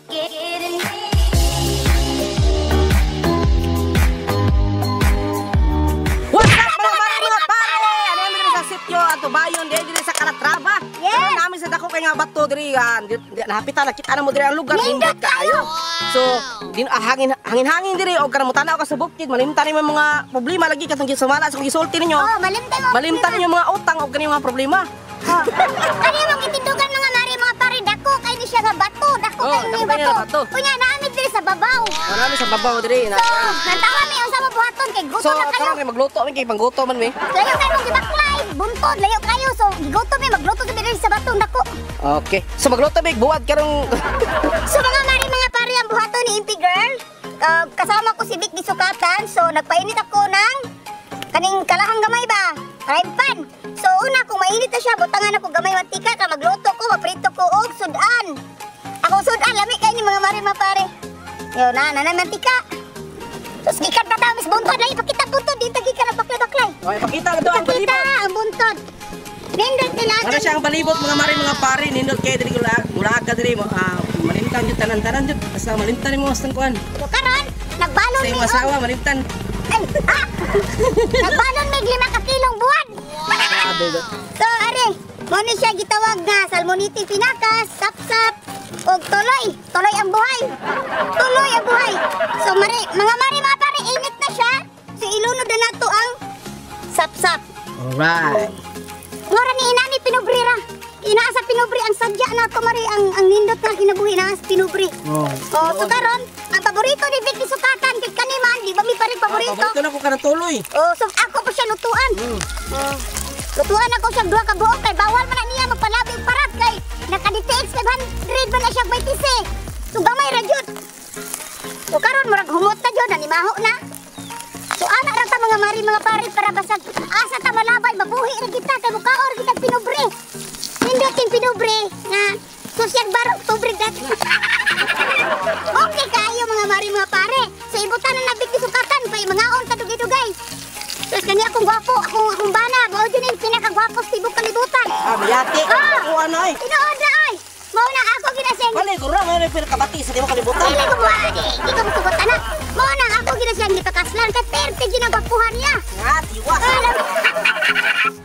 What's up, mga mare, mga pare? Ano yung diri sa sityo ato bayon diri diri sa Calatrava. Yes. Pero namin sa dako kay nga bato diri nahapitan nakita na mo diri ang lugar, Nindot nindot kaayo. So din hangin hangin hangin diri og kanang mutanaw ka sa bukid, malimtan nimo mga problema lagi katong gisumala sa gisulti ninyo. Oh, malimtan mo. Malimtan ninyo mga utang og kaning mga problema. Oh. Kani mong itindugan, mga mare mga pare, dako kay ni siya nga bato, dako Oh, kay ni dako kay bato. nga bato. Unya naamig diri sa babaw. Marami sa babaw diri na. So, nantawa mi unsa mo buhaton kay gutom So na kayo. karon kay magluto mi kay pangguto man mi. Layo kayo mong gibaklay, buntod, layo kayo. So, gigutom mi, magluto sa diri sa batong dako. Okay. So magluto mi buwad karong So mga mare mga pare, ang buhaton ni Impi Girl, kasama ko si Vic Gisukatan. So nagpainit ako ng kaning kalahang gamay ba? Frying pan. So una, kung mainit na siya, butangan ako gamay mantika ka magluto ko, maprito ko og sudan. Ako sudan lami kay ni mga mare mga pare. Yo na na na mantika. Tapos gikan pa ta mis buntod lagi pakita buntod di ta gikan ang baklay-baklay. Okay, pakita do ang Pakita palibot. ang buntod. Nindot nila. Ano siya ang palibot, mga mare mga pare, nindot kay diri mula mula ka diri mo malimtan jud tanan-tanan jud basta malimtan nimo basta kuan. So karon, nagbalon Sa mi imong og asawa malimtan. Ay, ah! Nagbalon mig 5 ka kilong buwan. Grabe do. So, are, mo ni siya gitawag nga salmoniti pinakas, sapsap, og tuloy. Tuloy ang buhay. Tuloy ang buhay. So, mare, mga mare, mga pare, init na siya. So, ilunod na nato ang sapsap. Alright. Ngora ni inani pinubre ra. Inaa sa pinubre ang sadya na to mare ang nindot nga kinabuhi naa sa pinubre. Oh. Oh, so karon, ang paborito ni Vicky Sukatan kay kaniman, di ba mi paring paborito? Paborito na ko kanang tuloy. Oh, so ako pa siya lutuan. Oh. Lutuan ako siya duha ka buok kay bawal man na niya magpalabi og parat kay naka DTX 500 man na siya may tisi. So gamay ra jud. So karon murag humot na jud, nanimaho na. So ana ra ta, mga mari mga pare, para basag asa ta malabay mabuhi ra kita kay mukaon kita pinubre. Nindot king pinubre nga sosyal barok pobre dat. Okay kayo, mga mari mga pare. So ibutan na nabig sukatan pa mangaon ta dugay-dugay. Tapos kani akong gwapo, akong bana, mao jud ang pinakagwapo sa tibok kalibutan. Ah, mayati. Ah! Kuha na ay. Tinuod na oy. Mao na ako ginasiyang Wala ko ra may pinakabati sa tibok kalibutan. Dili ko mo, di ko musugot ana. Mao na ako ginasiyang gipakaslan kay perte jud ang gwapuhan niya. Nga tiwas. Alam.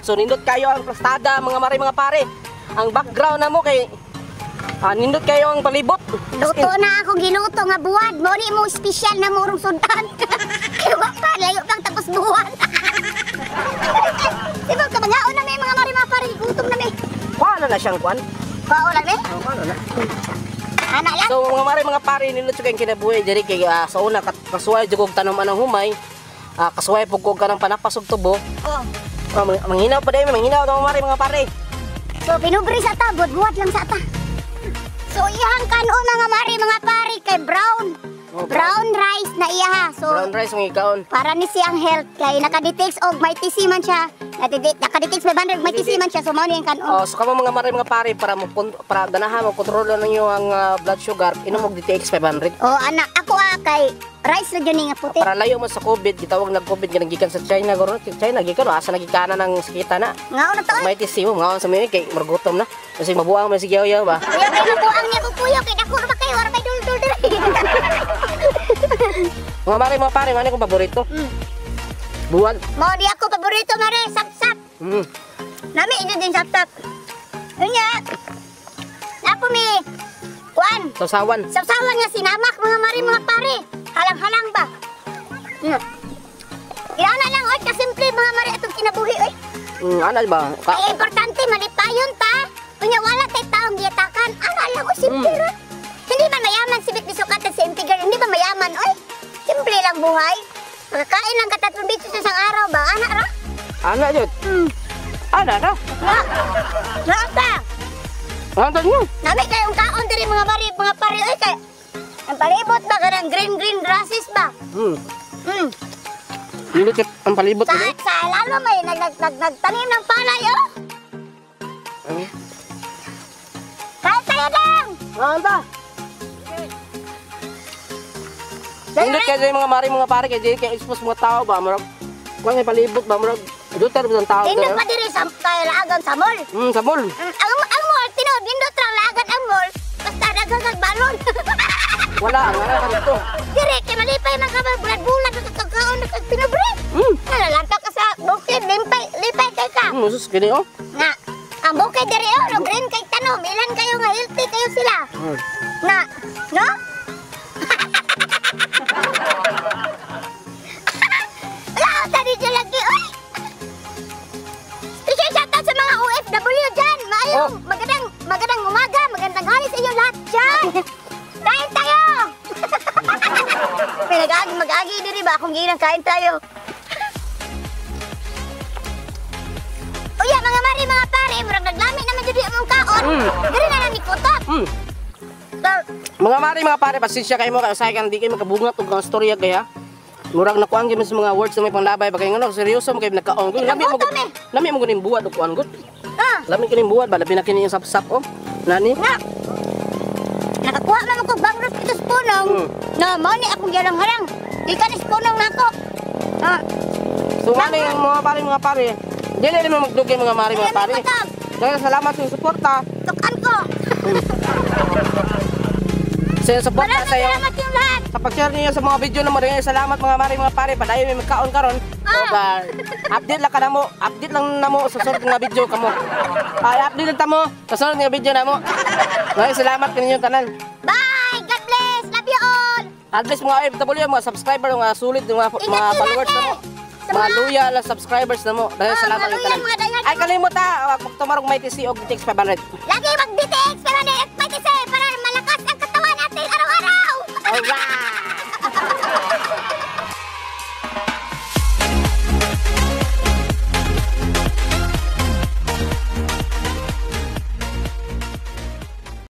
So nindot kayo ang plastada, mga mare mga pare. Ang background na mo kay nindot kayo ang palibot. Luto na ako giluto nga buwad. Mao ni mo espesyal na morong sudan. Kay wa pa layo pang tapos buwad. Sibog ka mangaon na mi, mga mari mga pare, gutom na mi. Kuha na siyang kuan. Kuha lang mi. Kuha na. Ana lang. So mga mare mga pare, nindot kayong kinabuhi diri kay sa una kasuway jud kog tanom anang humay. Kasuway pug kog kanang panapas og tubo. Oh. Manghinaw pa dai, manghinaw mga mare mga pare. So pinubre sa ta, buwad-buwad lang sa ta. So iyang kanon, mga mari mga pare, kay brown. Oh, brown rice na iya ha. So brown rice mga ikaon. Para ni siyang health kay naka-detect og may TC man siya. Naka-detect 500 may TC man siya, so mao ni ang kanon. Oh, so kamo mga mare mga pare para mo para ganahan mo kontrol ninyo ang blood sugar, inom og DTX 500. Oh, anak ako kay rice ra jud ni nga puti. Para layo mo sa COVID, gitawag nag COVID nga gikan sa China guro, China gikan asa nagikanan ng sakita na. Ngaon na to. May TC mo ngaon sa mi kay margutom na. Kasi mabuang man sige yaw ba. Kuya kay mabuang niya ko kuya kay dako ra ba kayo wala may duldul diri. Mga mare mga pare, mani kong paborito. Buwan. Mao di ako paborito mare, sapsap. Nami ito din sapsap. Unya. Ako mi kuan. Sausawan. Sausawan nga sinamak, mga mare mga pare. Halang-halang ba? Inana lang oy, kasimple mga mare atong kinabuhi oy. Ana ba? Kay importante malipayon ta. Unya wala tay taong giyatakan. Ana lang oy, simple ra. Hindi man mayaman si Vic Bisukatan si MP Girl, hindi ba mayaman oy? Simple lang buhay. Makakain lang ka 3 beses sa isang araw ba? Ana ra? Ana jud. Ana ra. Na. Na ta. Ano nyo? Nami kayong kaon diri mga mare mga pare oy kay ang palibot ba kanang green green grasses ba? Nindot ang palibot Sa, sa lalo may nagtanim ng palay oh. Kain tayo lang. Ano ba? Nindot kayo mga mare mga pare kay dili kay expose mga tao ba murag kuan kay palibot ba murag dutar ba ang tao Nindot dere? pa diri sa kay laagan sa mall. Sa mall. Ang mall tinuod nindot ra laagan ang mall. Basta daghan kag balon. balon. Wala ang ara ka dito. Dire kay malipay man ka ba bulag-bulag ka kakaon ka pinobre. Nalalanta ka sa bukid, limpay, lipay kay ka. Sus kini oh. Nga, ang bukid dire oh, no green kay tanom, ilan kayo nga healthy kayo sila. Na, no? Wala ako sa dito lagi, oy! Special shoutout sa mga OFW dyan! Maayong, magandang, magandang umaga, magandang hari sa inyo lahat dyan! Kain tayo! Pinag-agi, mag-agi diri ba? Akong ginang kain tayo. Uya, mga mari, mga pare, murag naglami naman dyan ang kaon. Diri na lang ni Kutot. So, Mga mari, mga pare, pasensya kayo mo kay usahay kan di kayo makabungat og mga storya kaya. Murag nakuan gyud sa mga words na may panglabay ba kay ngano seryoso mo kay nagkaon. Lami mo Nagutom eh. lami mo guning buhat og kuan gud. Lami kining buhat ba labi na kini yung sapsap oh. Nani? Nga. Nakakuha man ko bangrot ito sa punong. Na mao ni akong gihalang-harang. Ika ni sa punong nako. So mali mga pare, mga pare. Dili rin mo magdugay, mga mari, mga pare. Daghang salamat sa inyong suporta. Tukan ko. Sa inyong suporta Maraming sa iyo. salamat yung lahat. Sa pag-share niyo sa mga video na mo rin. Salamat, mga mari, mga pare. Padayon may magkaon karon. So, ba, update lang ka na mo. Update lang na mo sa sunod nga video kamo. Ay, update lang ta mo sa sunod nga video na mo. Maraming salamat kaninyong tanan. Bye! God bless! Love you all! God bless mga OFW, mga subscriber, mga sulit, mga, Ingat, mga ingat followers na mo. eh. Sa Mga loyal na subscribers na mo. Dahil Ah, salamat mga ng tanan. loyal, mga diehard. Ay, kalimot ha. Pag tumarong may TC og DTX 500. Lagi mag-DTX.